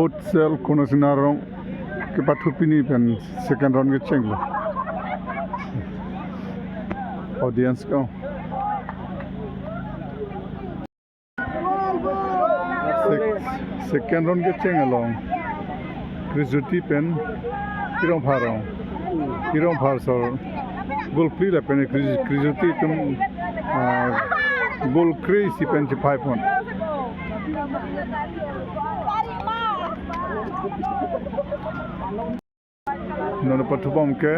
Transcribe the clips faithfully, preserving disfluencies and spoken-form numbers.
Futsal Kono Sina arong kepathu pini pen second round kechenglo. Audience ko. Sec-, second round kecheng along Krijuti pen Kirongphar arong. Kirongphar asor goal phli lapen Kri-, Krijuti atum, ah, goal kre-isi pen chephai pon. Non pathubom ke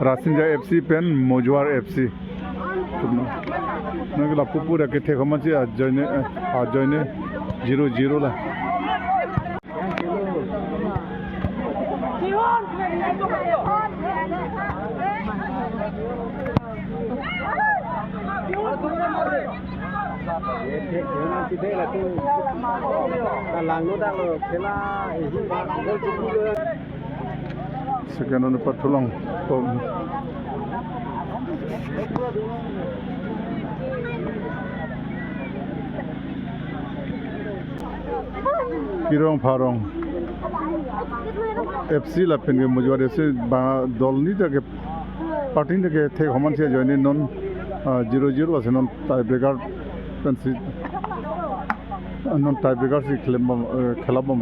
Rasinja F C pen Mojuar F C. Non ke lapu pu dak kethek aman si ajoine, eh, ajoine zero zero la. Second round pathulong. Kirongphar arong F C lapen ke Mojuar F C ba dol ni ta ke party ta kethek aman si ajoine non, ah, zero zero lasi non tiebreaker pensi, ah, non tiebreaker si khelabom, eh, khelabom.